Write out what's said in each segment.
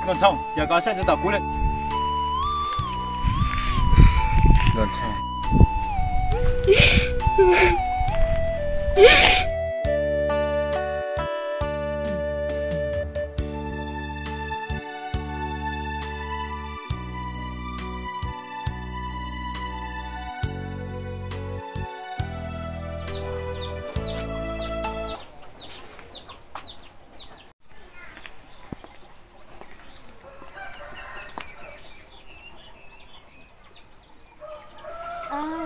Nkauj Ntxhoo, cas koj saib tsis taus kuv li? Nkauj Ntxhoo.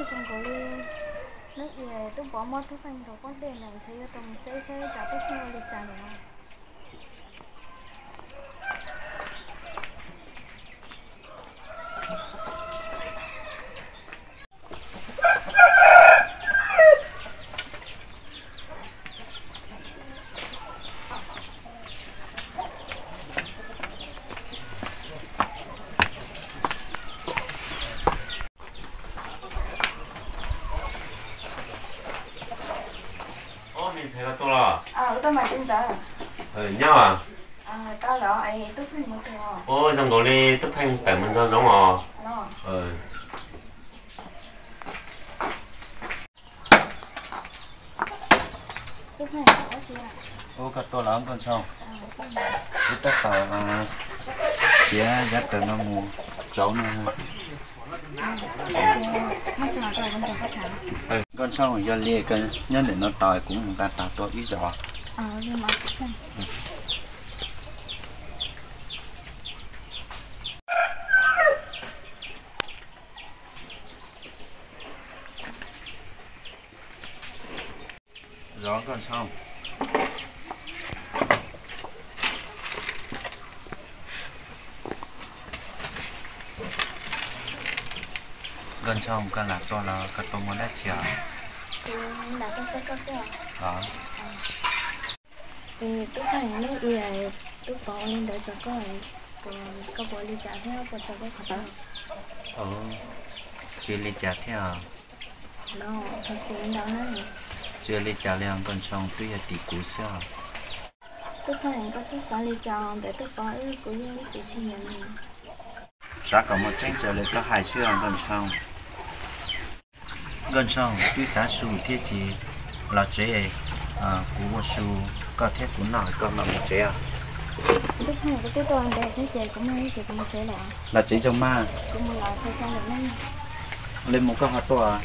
Zoo nkaus li hnub i Tub Pov muab Tub Pheej nkaus pob dej ntawd, ntshe yuav tau mus saib saib cas Tub Pheej ua li cas lawm. Ub, me ntxhais, koj tuaj los? Nyob. Ub, zoo nkaus li Tub Pheej tawm mus nrog zoov os. Ub, koj tuaj los Nkauj Ntxhoo? Wb tab tom txiav yav tawm no mus tsauv no. Nkauj Ntxhoo, yog li nyob ntawm no tos kuv mus nqa tas tua ib zaug. Zov Nkauj Ntxhoo. Nkauj Ntxhoo, koj lam tuaj los koj tuaj muaj dab tsi os? Tub Pheej, hnub i Tub Pov ua li ntawd rau koj, koj puas ua li cas thiab puas txaus koj kho taw? Tsis li cas thiab. Tsis li cas li os Nkauj Ntxhoo, twb yog tim kuv xwb os. Tub Pheej, koj txhob xav li cas, ntawm Tub Pov wb kuv yeej ib txwm tsis nyiam nws. Xav kom muaj tseeb raws li koj hais xwb os Nkauj Ntxhoo. Nkauj Ntxhoo, twb tav su thiab, cia los tsev, kuv ua su koj thiab kuv noj koj mam mus tsev os. Tub Pheej, kuv twb tuaj ntev thiab ces kuv muaj ib ces kuv mus tsev lawm. Los tsev zoo mas. Kuv mus lawm, li mus koj ho tuaj.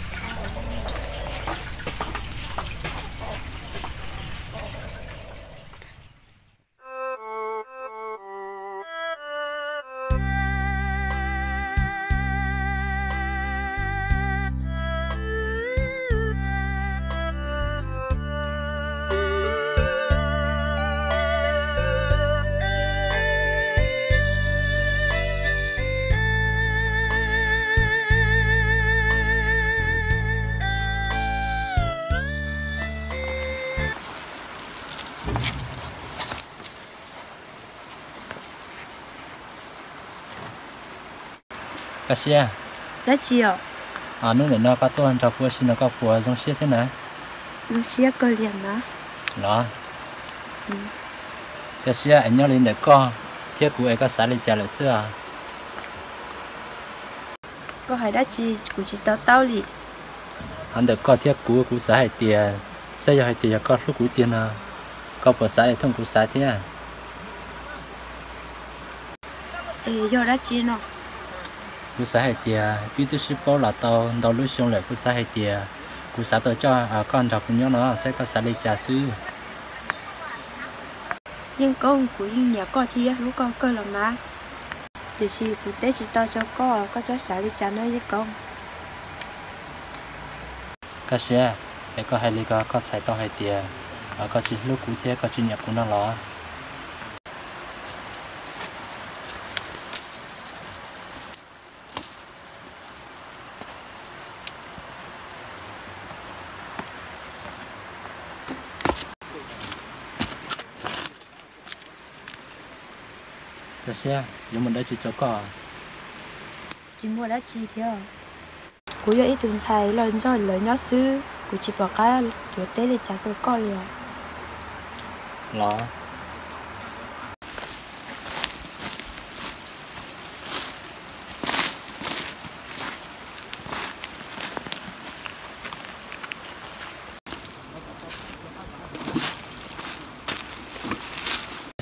Kaj Siab, dab tsi os? Hnub ntawm no koj tuaj nrog kuv ua si no koj puas zoo siab thiab na? Zoo siab kawg li na. Los, Kaj Siab, es nyob li ntawm koj thiab kuv es koj xav li cas lawm xwb os? Koj hais dab tsi kuv tsis to taub li. Hais ntawm koj thiab kuv, kuv xav hais tias, saib yog hais tias yog koj hlub kuv tiag no, koj puas xav li thooj kuv xav thiab? Es yog dab tsi no? Kuv xav hais tias wb twb sib paub los tau ntau lub xyoo lawm, kuv xav hais tias kuv xav tau coj koj nrog kuv nyob no, saib koj xav li cas xwb. Yeej Koob, kuv yeej nyiam koj thiab hlub koj kawg los mas, tiam sis kuv teb tsis tau rau koj, koj txhob xav li cas no Yeej Koob. Kaj Siab, es koj hais li ko koj txhais tau hais tias koj tsis hlub kuv thiab koj tsis nyiam kuv no los? Kaj Siab, yuav muaj dab tsi rau koj? Tsis muaj dab tsi thiab. Kuv yog ib tug ntxhais los nrog lawv nyob xwb, kuv tsis pom qab yuav teb li cas rau koj li os. Los,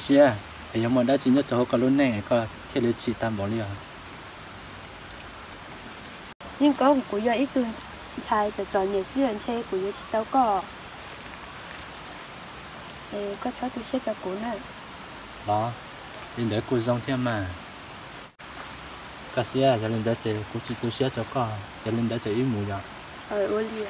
Siab, es yog muaj dab tsi nyob rau hauv koj lub neej koj thiaj li chim tag npaum li os? Yeej Koob, kuv yog ib tug ntxhais txom txom nyem xwb, ntshe kuv yuav tsis tau koj. Es koj txhob tu siab rau kuv na. Los, li ntawd kuj zoo thiab mas. Koj siab, yog li ntawd ces kuv tsis tu siab rau koj, yog li ntawd ces wb mus yom. Ua li.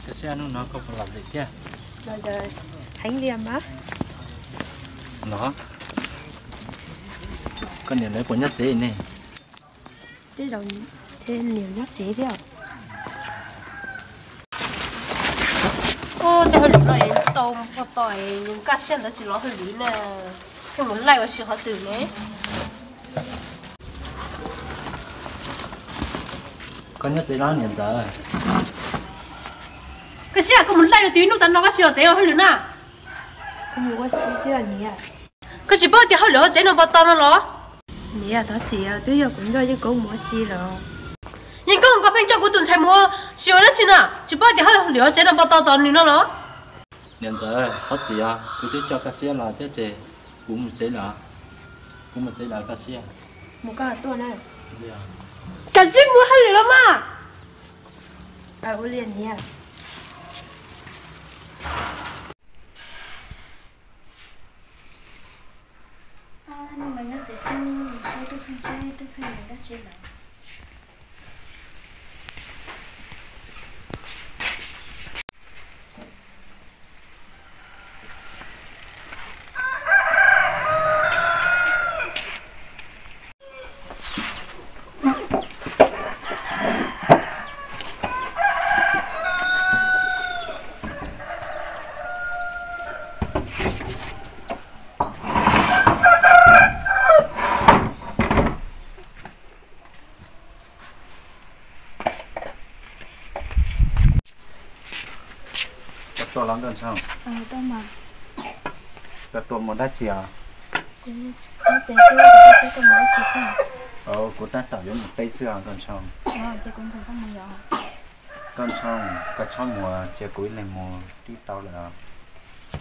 Koj siab, hnub no koj puas lom zem thiab? Lom zem heev li mas. Los, koj niam lawv puas nyob tsev ne? Tej zaum niam nyob tsev thiab. Tej hauj lwm no es tau ua tau es Nkaj Siab ntawd tsis los hauj lwm na, pheej mus laij ua si qhov twg ne? Koj nyob tsev los niam ntxawm? Koj siab, koj mus laij rau twg ib hnub tas no koj tsis los tsev ua hauj lwm na? Kuv mus ua si xwb niam. Koj tsis paub tias hauj lwm hauv tsev no npau taws no los? Niam, thov txim, twb yog kuv nrog Yeej Koob mus ua si lawm. Yeej Koob, koj pheej coj kuv tus ntxhais mus ua si ua dab tsi na? Tsis paub tias hauj lwm hauv tsev no npau taws tos nws no los? Niam ntxawm, thov txim os, kuv twb coj Koj Siab los thiab ces kuv mus tsev lawm. Kuv mus tsev lawm Koj Siab. Mus koj tuaj na. Kav tsij mus hauj lwm los mas. Ua li niam. Hnub no nyob tsev xwb, saib Tub Pheej seb Tub Pheej mus dab tsi lawm. Koj tuaj los Nkauj Ntshoo? Koj tuaj mus dab tsi os? Kuv tab tom yuav mus teb xwb os Nkauj Ntshoo. Nkauj Ntshoo, koj txhob mus, cia kuv ib leeg mus twb tau lawm.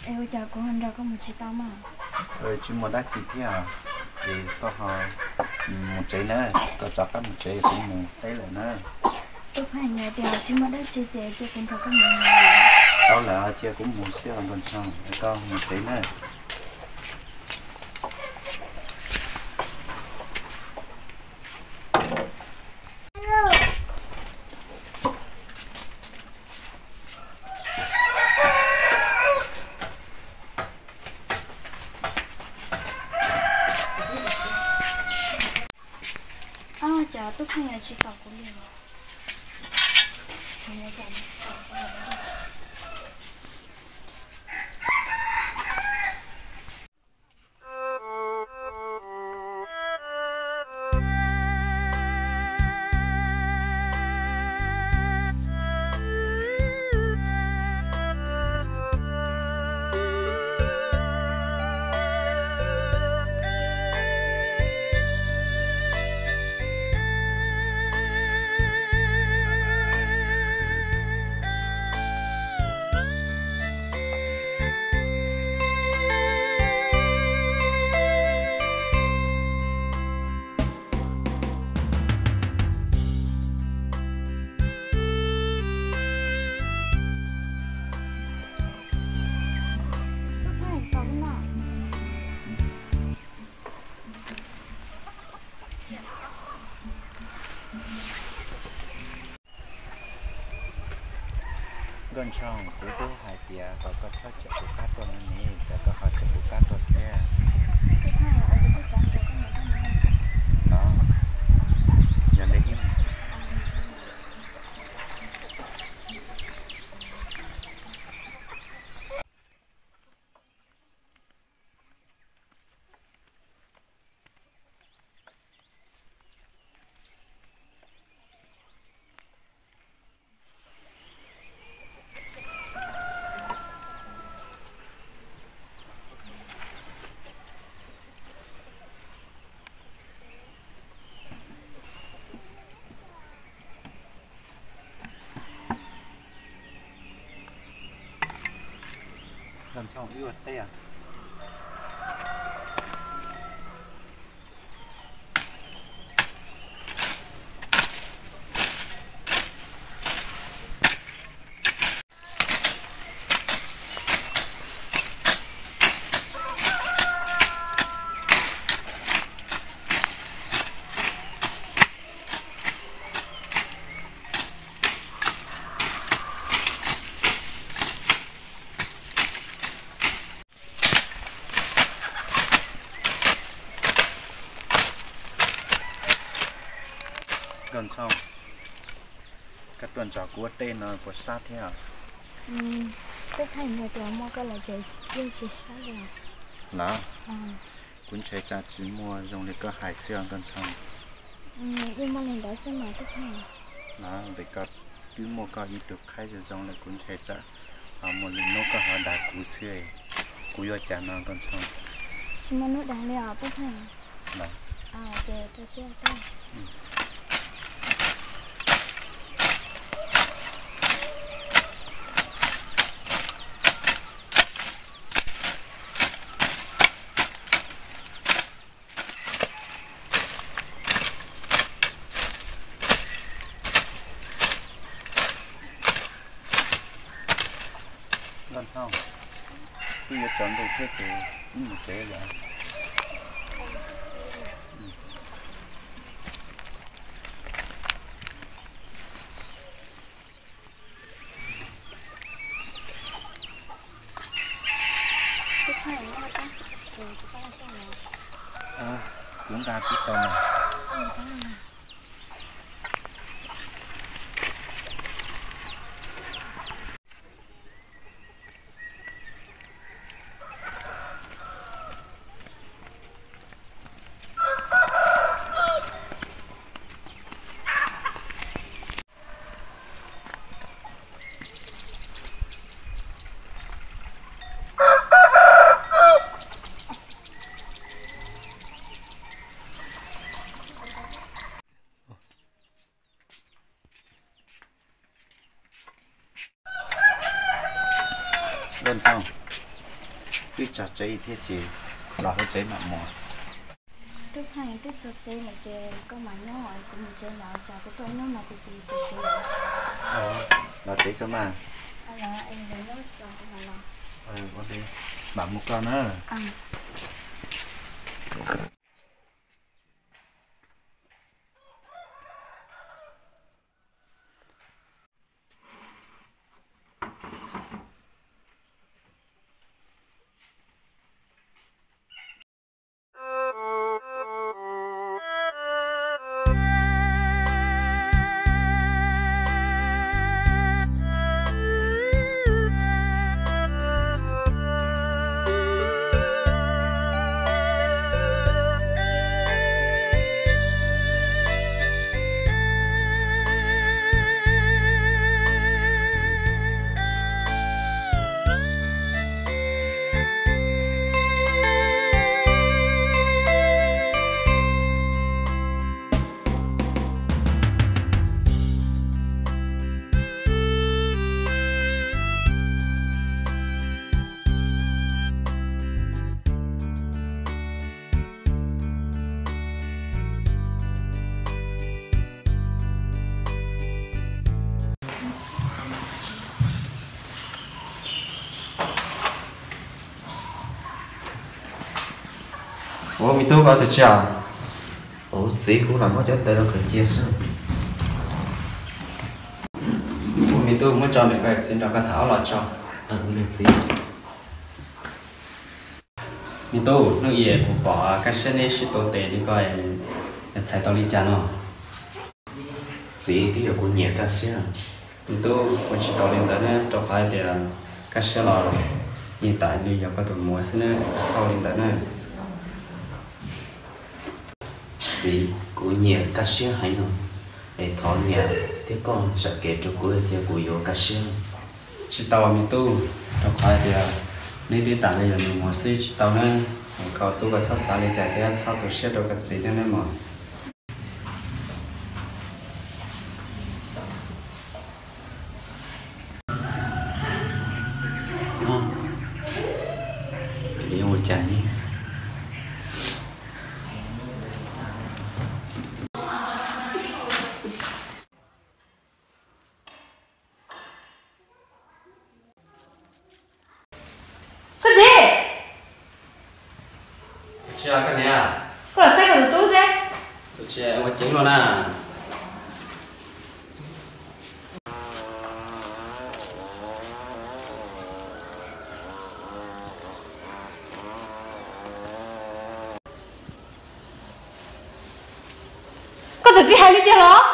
Es ua cas kuv ho nrog koj mus tsis tau mas? Tsis muaj dab tsi thiab, es koj ho mus tsev na, koj rov qab mus tsev, kuv mus teb lawm na. Tub Pheej hais tias tsis muaj dab tsi ces cia kuv nrog koj mus. Tau lawm, cia kuv mus xwb os Nkauj Ntshoo, koj mus tsev na. Cas Tub Pheej tsis tau kuv li os? Nkauj Ntshoo, kuv twb hais tias kom koj txhob cia kuv pab tuaj no ne, cas koj ho cia kuv pab tuaj thiab? Los, Tsoom ib ua teb. Nkauj Ntxhoo, koj tuaj nrog kuv ua teb no puas sab thiab? Tub Pheej, yog tias muaj koj lawm ces yeej tsis sab li. Los, kuv ntshai tsam tsis muaj zoo li koj hais xwb os Nkauj Ntxhoo. Yeej muaj li ntawd xwb mas Tub Pheej. Los vim koj twb muaj koj ib tug qhaib zoo zoo lawm, kuv ntshai tsam muaj li hnub koj ho dag kuv xwb, kuv yuav ua cas no Nkauj Ntxhoo? Tsis muaj hnub dag li os Tub Pheej. Los, ces rau siab. Nkauj Ntxhoo, twb yuav tsaus ntuj thiab ces wb mus tsev lawm. Kuv nqa tib tau mas. Nkauj Ntxhoo, twb txog tsev thiab ces los hauv tsev mam mus. Tub Pheej, twb txog tsev lawm ces koj mam nyob, kuv mus tsev lawm, tsam kuv tuaj nyob mas kuv txiv tus kuv lawm. Los tsev tso mas. Ua li, mam mus koj na. Ua, me tub, koj tus tsis os? Ua, txiv, kuv lam muab cov tais rau khaws cia xwb. Ua, me tub, muab tso ntawm ko, txiv nrog koj tham ob los tso. Txiv. Me tub, hnub ib kuv pom Kaj Siab neb sib tuav tes li ko, txhais tau li cas no? Txiv, twb yog kuv nyiam Kaj Siab. Me tub, ua tsis tau li ntawd ne, rau qhov hais tias Kaj Siab los yeej tam li yog koj tus muam xwb ne, txhob ua li ntawd na. Txiv, kuv nyiam Kaj Siab heev no, es thov niam thiab koj zam kev rau kuv thiab kuv yuav Kaj Siab. Tsis tau me tub, rau qhov hais tias neb twb tam li yog nus muag xwb tsis tau na. Koj tub, koj txhob xav li cas thiab txhob tu siab rau koj txiv thiab nawb mog. Koj txiv, koj los saib koj tus tub seb. Ua ceev no na. Koj txawm tsis hais li tiag los?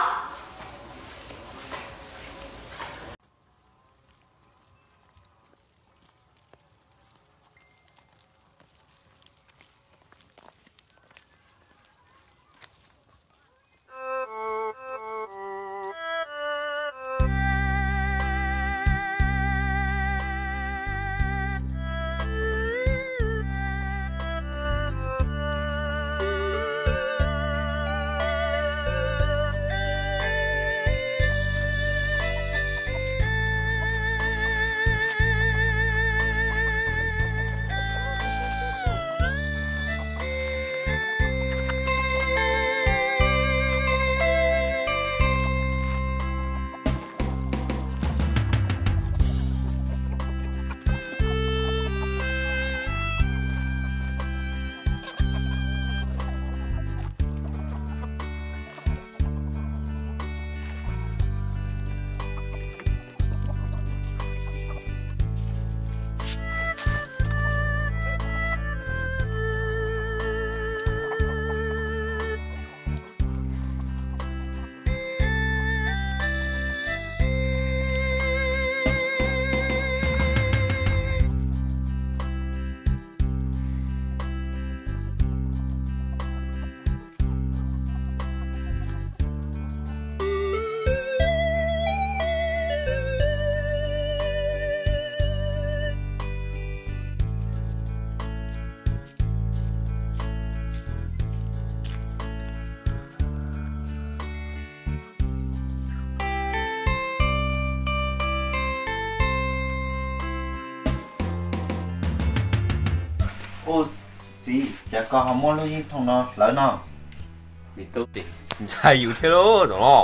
Ua, txiv, cas koj ho muab lub yeeb thooj no hlawv no? Ntshai yus thiab lauj, zaum no.